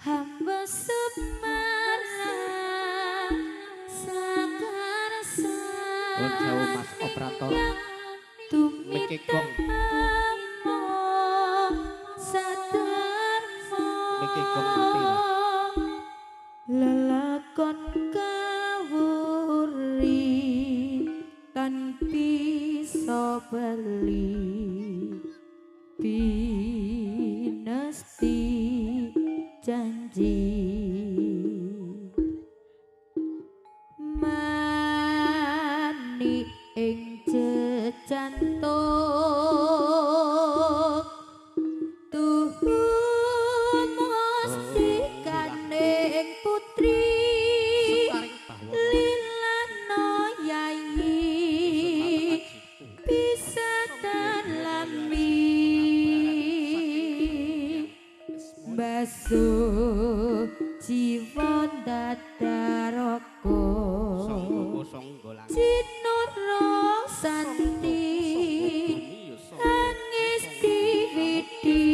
Hamba Semara sakarsa. Nuwun sewu Mas operator. Mike gong. Sadarma. Mike gong mati Mas. Lelakon kawuri tan bisa beli pinesti janji mani ing jejantung tuhu mustikaning putri Sekaring bawana. Lilana yayi bisa dalami basuh jiwa dadaraka Sangga sangga langit. Cinara santi angis diwidi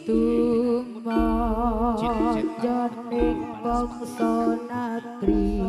tumajaning bangsa nagri.